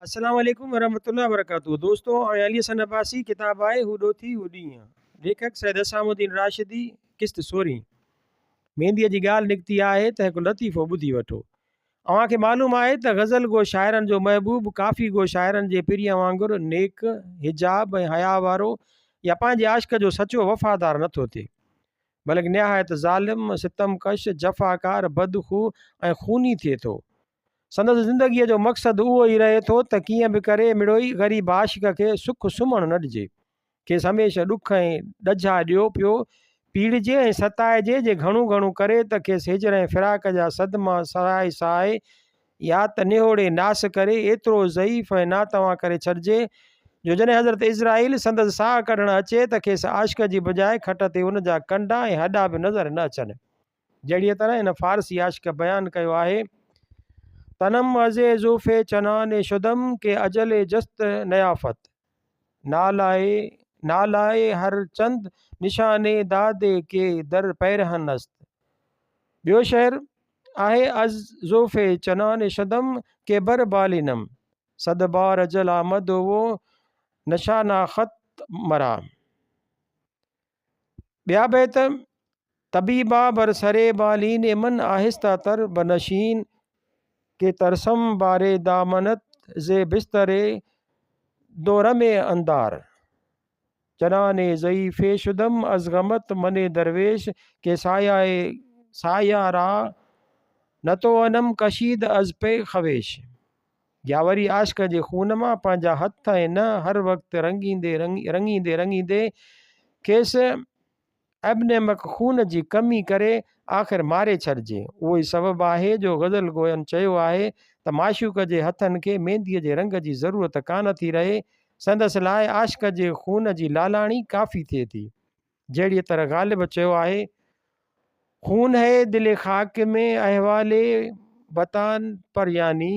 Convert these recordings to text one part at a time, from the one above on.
السلام عليڪم ورحمة الله وبرڪاته دوستو آئون علي حسن عباسي ڪتاب آهي هو ڏوٿي هو ڏينهن ليکڪ سيد حسام الدين راشدي قسط سورهين مينديء جي ڳالهه نڪتي آهي ته هڪ لطيفو ٻڌي وٺو اوهان کي معلوم آهي ته غزل گو شاعرن جو محبوب ڪافي گو شاعرن جي پرينء وانگر نيڪ، حجاب ۽ حياء وارو يا پنهنجي عاشق جو سچو وفادار نٿو ٿئي بلڪ نهايت ظالم، ستم ڪش، جفاڪار، بدخو ۽ خوني ٿئي ٿو. سندس زندگيء جو مقصد اهو ئي رهي ٿو ته ڪيئن به ڪري مڙوئي غريب عاشق کي سک سمهڻ نه ڏجي. کيس هميشه ڏک ۽ ڏجها ڏيو پيو پيڙجي ۽ ستائجي، جي گهڻو گهڻو ڪري ته کيس هجر ۽ فراق جا صدما سهائي سهائي يا ته نهوڙي ناس ڪري ايترو ضعيف ۽ ناتوان ڪري ڇڏجي جو جڏهن حضرت عزرائيل سندس ساهه ڪڍڻ اچي ته کيس عاشق جي بجاء کٽ تي ان جا ڪنڊا ۽ هڏا به نظر نه اچن. جهڙيء طرح هن فارسي عاشق بيان ڪيو آهي، تنم از زوف چنان شدم ڪي اجل جست نيافت، نالائي نالائي هر چند نشان داد ڪي در پيرهن است. ٻيو شعر آهي، از زوف چنان شدم ڪي بر بالينم، صد بار اجل آمد و نشاناخت مرا. ٻيا بيت، طبيبا بر سر بالين من آهسته تر بنشين ڪي ترسم باري دامنت زي بستر دورم اندار چنان ضعيف شدم از غمت من درويش ڪي سايه سايه را نتوانم ڪشيد از پي خويش. يا وري عاشق جي خون مان پنهنجا هٿ ۽ ننهن هر وقت رڱيندي رڱيندي رڱيندي کيس ابنيمڪ خون جي ڪمي ڪري آخر ماري ڇڏجي. اهو ئي سبب آهي جو غزل گوين چيو آهي ته معشوق جي هٿن کي مينديء جي رنگ جي ضرورت ڪانه ٿي رهي، سندس لاء عاشق جي خون جي لالاڻي ڪافي ٿئي ٿي. جهڙيء طرح غالب چيو آهي، خون هي دل خاڪ ۾ احوال بتان پر يعني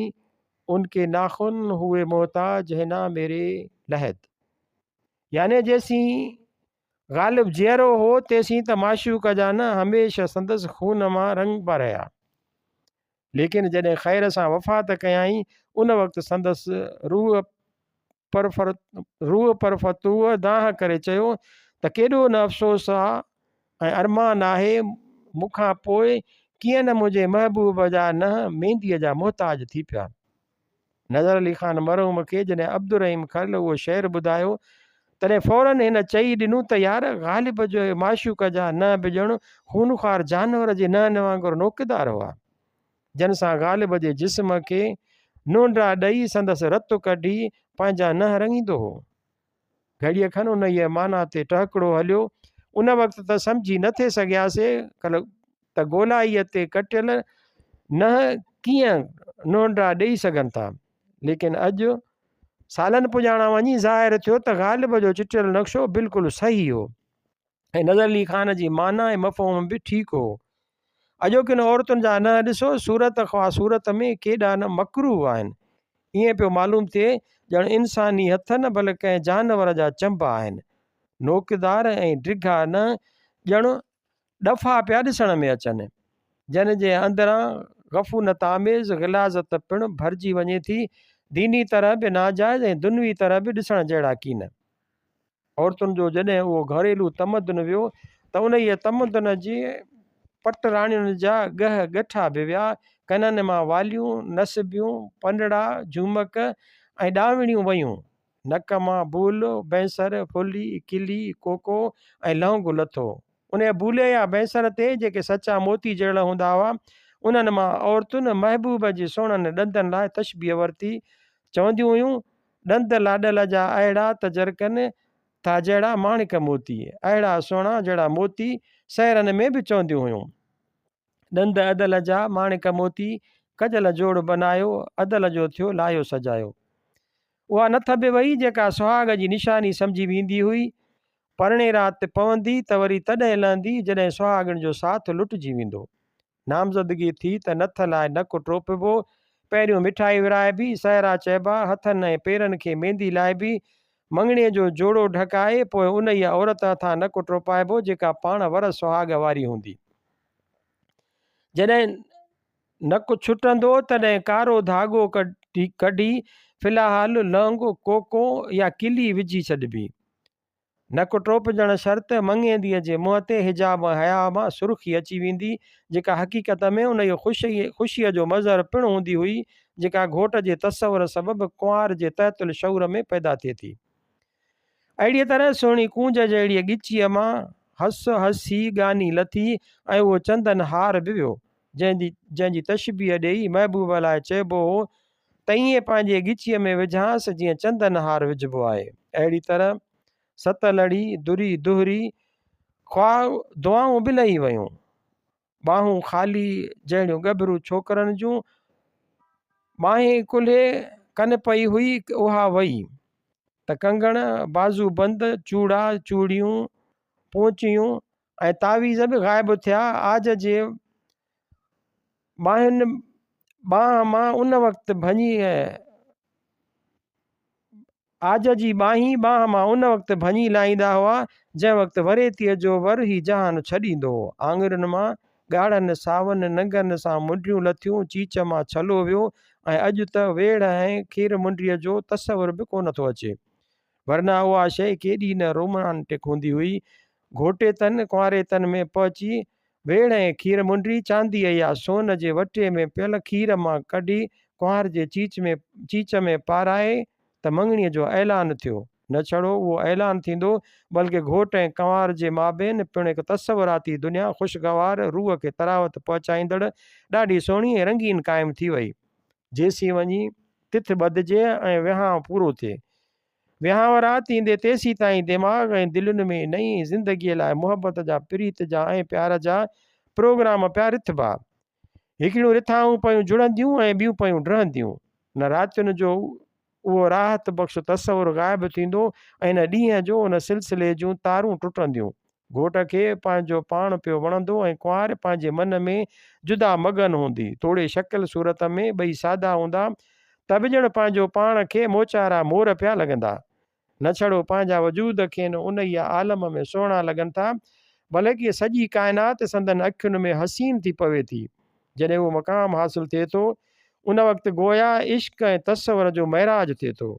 ان ڪي ناخن هوئي محتاج هي نا ميري لحد. يعني جيسين غالب جيئرو هو تيسين ته معشوق جا نه هميشه سندس خون مان رڱبا رهيا. ليڪن جڏهن خير سان وفات ڪيائين ان وقت سندس روح روح پرفتوح دانهن ڪري چيو ته ڪيڏو نه افسوس آ ۽ ارمان آهي مون کان پوء ڪيئن نه منهنجي محبوب جا ننهن مينديء جا محتاج ٿي پيا. نظر علي خان مرحوم کي جڏهن عبدالرحيم کرل اهو شعر ٻڌايو تڏهن فوراً هن چئي ڏنو ته يار غالب جو معشوق جا ننهن به ڄڻ خونخوار جانور جي ننهن وانگر نوڪدار هئا جن سان غالب جي جسم کي نونڊا ڏئي سندس رت ڪڍي پنهنجا ننهن رڱيندو هو. گهڙيء کن انهيء معنيٰ تي ٽهڪڙو هليو. ان وقت ته سمجهي نه ٿي سگهياسي ته گولائيء تي ڪٽيل ننهن ڪيئن نونڊا ڏيئي سگهن ٿا. ليڪن اڄ سالن پڄاڻان وڃي ظاهر ٿيو ته غالب جو چٽيل نقشو بلڪل صحيح هو. ۽ نظر علي خان جي معنيٰ ۽ مفهوم به ٺيڪ هو. اڄوڪين عورتن جا ننهن ڏسو، صورت خواه صورت ۾ ڪيڏا نه مڪروه آهن. ائين پيو معلوم ٿئي ڄڻ انساني هٿ نه بلڪ ڪنهن جانور جا چنبا آهن. نوڪدار ۽ ڊگها ننهن ڄڻ ڏڦا پيا ڏسڻ ۾ اچن، جن جي اندران غفونت آميز غلاظت پڻ ڀرجي وڃي ٿي. ديني طرح به ناجائز ۽ دنوي طرح به ڏسڻ جهڙا ڪين. عورتن جو جڏهن اهو گهريلو تمدن ويو ته انهيء تمدن جي پٽ راڻين جا ڳهه ڳٺا به ويا. ڪنن مان واليون، نسبيون، پنڙا، جهومڪ ۽ ڏانوڻيون ويون. نڪ مان بول، بينسر، ڦلي، ڪلي، ڪوڪو ۽ لونگ لٿو. انهيء بولي يا بينسر تي جيڪي سچا موتي جڙيل هوندا هئا، انهن مان عورتن محبوب جي سهڻن ڏندن لاء تشبيهه ورتي. چونديون هيون، ڏند لاڏل جا اهڙا ته جرڪن ٿا جهڙا ماڻڪ موتي، اهڙا سهڻا جهڙا موتي سهرن ۾ به چونديون هيون. ڏند ادل جا ماڻڪ موتي، ڪجل جوڙ بنايو، ادل جو ٿيو لايو سجايو. اها نٿ به وئي جيڪا سهاڳ جي نشاني سمجهي ويندي هئي. پرڻي رات پوندي ته وري تڏهن لهندي جڏهن سهاڳڻ جو ساٿ لٽجي ويندو. نامزدگي ٿي ته نٿ لاء نڪ ٽوپبو، پهريون مٺائي ورهائبي، سهرا چئبا، هٿن ۽ پيرن کي ميندي لائبي، مڱڻي جو جوڙو ڍڪائي پوء انهيء عورت هٿان نڪ ٽوپائبو جيڪا پاڻ ور سهاڳ واري هوندي. جڏهن نڪ ڇٽندو تڏهن ڪارو ڌاڳو ڪڍي في الحال لونگ، ڪوڪو يا ڪلي وجهي ڇڏبي. نڪ ٽوپجڻ شرط مڱينديء جي منهن تي حجاب ۽ حياء مان سرخي اچي ويندي، جيڪا حقيقت ۾ انهيء خوشيء جو مظهر پڻ هوندي هئي، جيڪا گهوٽ جي تصور سبب ڪنوار جي تحت الشعور ۾ پيدا ٿئي ٿي. اهڙيء طرح سهڻي ڪونج جهڙيء ڳچيء مان هس هسي ڳاني لٿي ۽ اهو چندن هار به ويو، جنهن جي تشبيهه ڏيئي محبوب لاء چئبو هو ته ائين پنهنجي ڳچيء ۾ وجهانس جيئن چندن هار وجهبو آهي. اهڙي طرح ست لڙي، دري دهري خواهه دعائون به لهي ويون. ٻانهون خالي جهڙيون ڳڀرو ڇوڪرن جون ٻانهين ڪلهي ڪن پئي هئي اها وئي ته ڪنگڻ، بازو بند، چوڙا، چوڙيون، پونچيون ۽ تعويذ به غائب ٿيا. عاج جي ٻانهن ٻانهن مان ان وقت ڀڃي عاج جي ٻانهين ٻانهن مان ان وقت ڀڃي لاهيندا هئا، جنهن وقت وريتيء جو ور هي جهان ڇڏيندو هو. آڱرين مان ڳاڙهن ساون ننگن سان منڊيون لٿيون، چيچ مان ڇلو ويو ۽ اڄ ته ويڙهه ۽ کير منڊيء جو تصور به ڪونه ٿو اچي. ورنه اها شيء ڪيڏي نه رومانٽڪ هوندي هئي. گهوٽيتن ڪنواريتن ۾ پهچي ويڙهه ۽ کير منڊي چانديء يا سون جي وٽي ۾ پيل کير مان ڪڍي ڪنوار جي چيچ ۾ پارائي ته مڱڻيء جو اعلان ٿيو. نه ڇڙو اهو اعلان ٿيندو، بلڪه گهوٽ ۽ ڪنوار جي مابين پڻ هڪ تصوراتي دنيا خوشگوار، روح کي طراوت پهچائيندڙ، ڏاڍي سهڻي ۽ رنگين قائم ٿي وئي. جيسين وڃي تٿ ٻڌجي ۽ وهانء پورو ٿئي. وهانء رات ايندي تيسيتائين دماغ ۽ دلين ۾ نئين زندگيء لاء محبت جا، پريت جا ۽ پيار جا پروگرام پيا رٿبا. هڪڙيون رٿائون پيون جڙنديون ۽ ٻيون پيون ڊهنديون. نه راتين جو اهو راحت بخش تصور غائب ٿيندو ۽ نه ڏينهن جو ان سلسلي جون تارون ٽٽنديون. گهوٽ کي پنهنجو پاڻ پيو وڻندو ۽ ڪنوار پنهنجي من ۾ جدا مگن هوندي. توڙي شڪل صورت ۾ ٻئي سادا هوندا ته به ڄڻ پنهنجو پاڻ کي موچارا مور پيا لڳندا. نه ڇڙو پنهنجا وجود کين انهيء عالم ۾ سهڻا لڳن ٿا، بلڪ سڄي ڪائنات سندن اکين ۾ حسين ٿي پوي ٿي. جڏهن اهو مقام حاصل ٿئي ٿو، ان وقت گويا عشق ۽ تصور جو معراج ٿئي ٿو.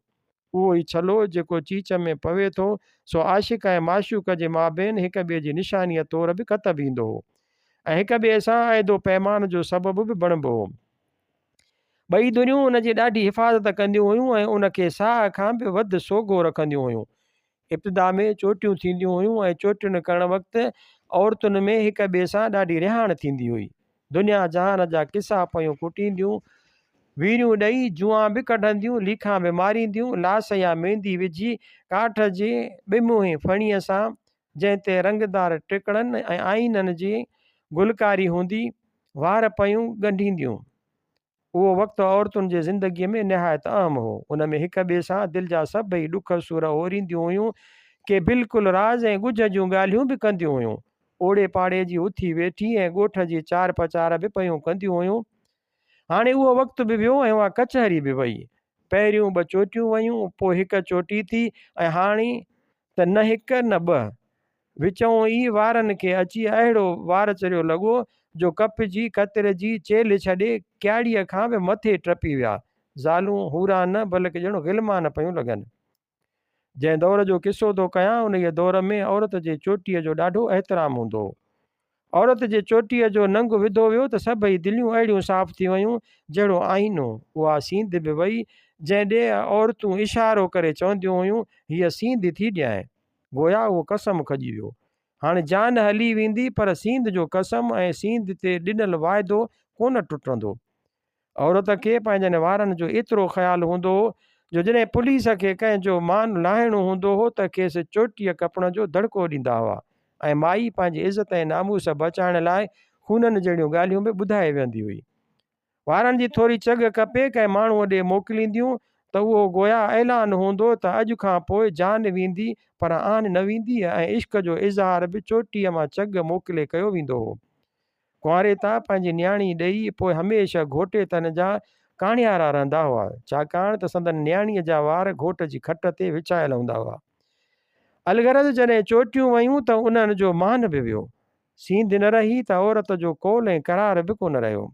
اهو ئي ڇلو جيڪو چيچ ۾ پوي ٿو، سو عاشق ۽ معشوق جي مابين هڪ ٻئي جي نشانيء طور به ڪتب ايندو هو ۽ هڪ ٻئي سان عهد و پيمان جو سبب به بڻبو هو. ٻئي ڌريون ان جي ڏاڍي حفاظت ڪنديون هيون ۽ ان کي ساهه کان به وڌ سوگهو رکنديون هيون. ابتدا ۾ چوٽيون ٿينديون هيون ۽ چوٽين ڪرڻ وقت عورتن ۾ هڪ ٻئي سان ڏاڍي رهاڻ ٿيندي هئي. دنيا جهان جا قصا پيون ڪٽينديون، ويريون ڏئي جوئان به ڪڍنديون، ليکان به مارينديون، لاس يا ميندي وجهي ڪاٺ جي ٻمونهين ڦڻيء سان، جنهن تي رنگدار ٽڪڙن ۽ آئينن جي گلڪاري هوندي، وار پيون ڳنڍينديون. اهو وقت عورتن جي زندگيء ۾ نهايت اهم هو. ان ۾ هڪ ٻئي سان دل جا سڀئي ڏک سور اورينديون هيون. ڪي بلڪل راز ۽ ڳجهه جون ڳالهيون به ڪنديون هيون. اوڙي پاڙي جي اٿي ويٺي ۽ ڳوٺ جي چار پچار به پيون ڪنديون هيون. هاڻي اهو وقت به ويو ۽ اها ڪچهري به وئي. پهريون ٻه چوٽيون ويون، پوء هڪ چوٽي ٿي ۽ هاڻي ته نه هڪ نه ٻه. وچئون ئي وارن کي اچي اهڙو وار چريو لڳو، جو ڪپجي، ڪترجي، چيلهه ڇڏي، ڪياڙيء کان به مٿي ٽپي ويا. زالون، حوران نه، بلڪ ڄڻ غلمان پيون لڳن. جنهن دور جو قصو ٿو ڪيان، انهيء دور ۾ عورت جي چوٽيء جو ڏاڍو احترام هوندو هو. عورت جي چوٽيء جو ننگ وڌو ويو ته سڀئي دليون اهڙيون صاف ٿي ويون، جهڙو آئينو. اها سينڌ به وئي، جنهن ڏي عورتون اشارو ڪري چونديون هيون، هيء سينڌ ٿي ڏيانء. گويا اهو قسم کڄي ويو. هاڻي جان هلي ويندي پر سينڌ جو قسم ۽ سينڌ تي ڏنل واعدو ڪونه ٽٽندو. عورت کي پنهنجن وارن جو ايترو خيال هوندو هو جو جڏهن پوليس کي ڪنهن جو مان لاهڻو هوندو هو ته کيس چوٽيء ڪپڻ جو دڙڪو ڏيندا هئا ۽ مائي پنهنجي عزت ۽ ناموس بچائڻ لاء خونن جهڙيون ڳالهيون به ٻڌائي ويهندي هئي. وارن جي ٿوري چڳ ڪپي ڪنهن ماڻهوء ڏي موڪلينديون ته اهو گويا اعلان هوندو ته اڄ کان پوء جان ويندي پر آن نه ويندي ۽ عشق جو اظهار به چوٽيء مان چڳ موڪلي ڪيو ويندو هو. ڪنواريتا پنهنجي نياڻي ڏئي پوء هميشه گهوٽيتن جا ڪاڻيارا رهندا هئا، ڇاڪاڻ ته سندن نياڻيء جا وار گهوٽ جي کٽ تي وڇايل هوندا هئا. الغرض جڏهن چوٽيون ويون ته انهن جو مان به ويو. سينڌ نه رهي ته عورت جو قول ۽ قرار به ڪونه رهيو.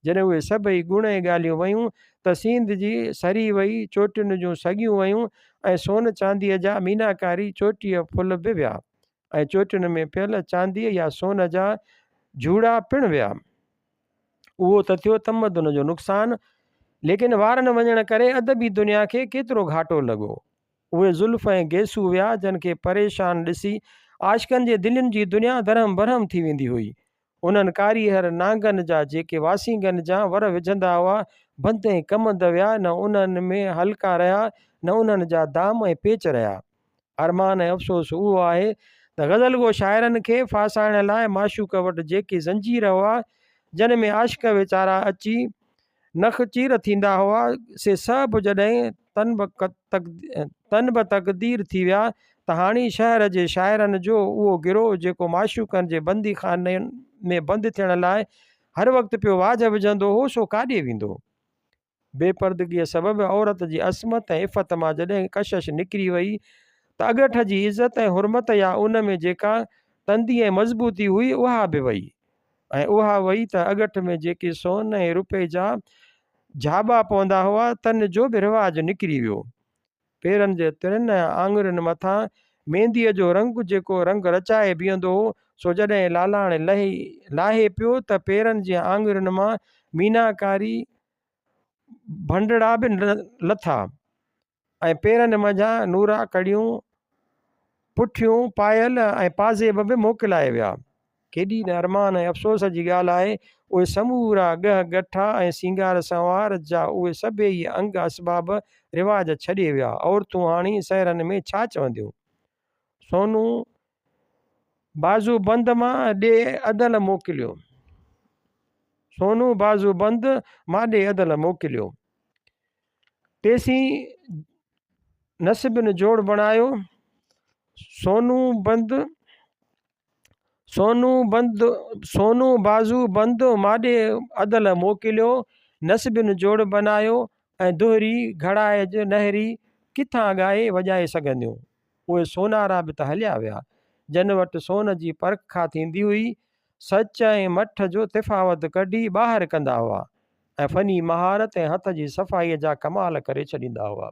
جڏهن اهي سڀئي گڻ ۽ ڳالهيون ويون ته سينڌ جي سري وئي، چوٽين جون سڳيون ويون ۽ سون چانديء جا ميناڪاري چوٽيء ڦل به ويا ۽ چوٽين ۾ پيل چانديء يا سون جا جهوڙا پڻ ويا. اهو ته ٿيو تمدن جو نقصان، ليڪن وارن وڃڻ ڪري ادبي دنيا کي ڪيترو گهاٽو لڳو. اهي زلف ۽ گيسو ويا جن کي پريشان ڏسي عاشقن جي دلين جي دنيا درهم برهم ٿي ويندي هئي. انهن ڪاريهر نانگن جا جيڪي واسينگن جا ور وجهندا هئا، بند ۽ ڪمند ويا، نه انهن ۾ حلقا رهيا، نه انهن جا دام ۽ پيچ رهيا. ارمان ۽ افسوس اهو آهي ته غزل گو شاعرن کي ڦاسائڻ لاء معشوق وٽ جيڪي زنجير هئا، جن ۾ عاشق ويچارا اچي نخ چير ٿيندا هئا، سي سڀ جڏهن تن به تقدير ٿي ويا ته هاڻي شهر جي شاعرن جو اهو گروهه جيڪو معشوقن جي بنديخاني ۾ بند ٿيڻ لاء هر وقت پيو واجهه وجهندو هو، سو ڪاڏي ويندو؟ بي پردگيء سبب عورت جي عصمت ۽ عفت مان جڏهن ڪشش نڪري وئي ته اڳٺ جي عزت ۽ حرمت يا ان ۾ جيڪا تندي ۽ مضبوطي هئي، اها به وئي. ۽ اها وئي ته اڳٺ ۾ جيڪي سون ۽ روپئي جا جهاٻا پوندا هئا، تن جو به رواج نڪري ويو. پيرن جي ترين ۽ آڱرين مٿان مينديء جو رنگ جيڪو رنگ رچائي بيهندو هو، سو جڏهن لالاڻ لهي لاهي پيو ته پيرن جي آڱرين مان ميناڪاري ڀنڊڙا به لٿا. ۽ پيرن منجهان نورا ڪڙيون، پٺيون، پايل ۽ پازيب به موڪلائي ويا. ڪيڏي نه ارمان ۽ افسوس جي ڳالهه آهي، اهي سمورا ڳهه ڳٺا ۽ سينگار سنوار جا اهي سڀيئي انگ اسباب رواج ڇڏي ويا. عورتون هاڻي سهرن ۾ ڇا چونديون؟ سونو بازو بند مان ڏي ادل موڪليو. سونو بازو بند مان ڏي ادل موڪليو. تيسين نصبن جوڙ بڻايو. سونو بند سونو بند سونو بازو بند ماڏي ادل موڪليو. نصبن جوڙ بنايو ۽ دهري گهڙائج نهري ڪٿان ڳائي وڄائي سگهنديون. اهي سونارا به ته هليا ويا، جن وٽ سون جي پرکا ٿيندي هئي، سچ ۽ مٺ جو تفاوت ڪڍي ٻاهر ڪندا هئا ۽ فني مهارت ۽ هٿ جي صفائيء جا ڪمال ڪري ڇڏيندا هئا.